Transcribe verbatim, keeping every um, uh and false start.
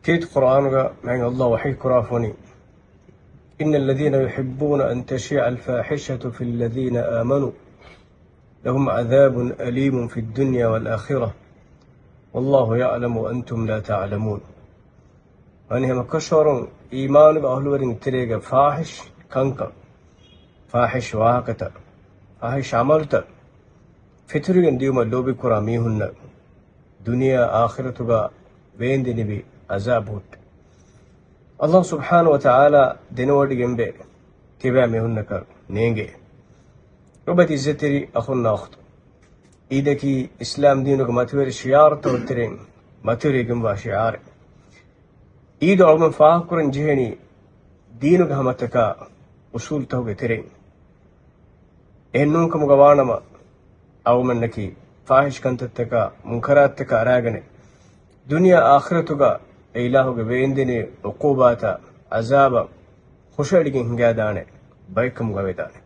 ކީރިތި ޤުރްއާނުގަ މާތް ﷲ ވަޙީ ކުރާފަ ވަނީ، إن الذين يحبون أن تشيع الفاحشة في الذين آمنوا لهم عذاب أليم في الدنيا والآخرة والله يعلم وأنتم لا تعلمون. އަނެއް ހަމަކަށަވަރުން އީމާނުގެ އަހުލުވެރިން ތެރޭގަ ފާޙިޝް ކަންކަން، ފާޙިޝް ވާހަކަތައް، ފާޙިޝް ޢަމަލުތައް ފެތުރިގެން ދިޔުމަށް ލޯބިކުރާ މީހުންނަށް ދުނިޔެ އާޚިރަތުގަ ވޭންދެނިވި ޢަޒާބު ހުއްޓޭ. ﷲ ސުބްޙާނަހޫ ވަތަޢާލާ ދެނެވޮޑިގެންވޭ ތިބާމީހުންނަކަށް ނޭނގޭ. ރައްބަތި އިއްޒަތްތެރި އަޚުންނާ އުޚްތުން، ޢީދަކީ އިސްލާމް ދީނުގެ މަތިވެރި ޝިޢާރުތަކުގެ ތެރެއިން މަތިވެރިވެގެންވާ ޝިޢާރެއް. ޢީދު އަޅުގަނޑު ފާހަގަކުރަން ޖެހެނީ ދީނުގެ ހަމަތަކާ އުޞޫލުތަކުގެ ތެރެއިން. އެހެން ނޫންކަމުގަ ވާނަމަ، އަޅުގަނޑަކީ ފާޙިޝް ކަންތައްތަކާ، މުންކަރާތުތަކާ އަރާގަނެ، ދުނިޔެ އާޚިރަތުގަ އެ އިލާހުގެ ވޭންދެނިވި ޢުޤޫބާތަށް، ޢަޒާބަށް ހުށައެޅިގެން ހިނގާދާނެ ބައެއްކަމުގަ ވެދާނެ.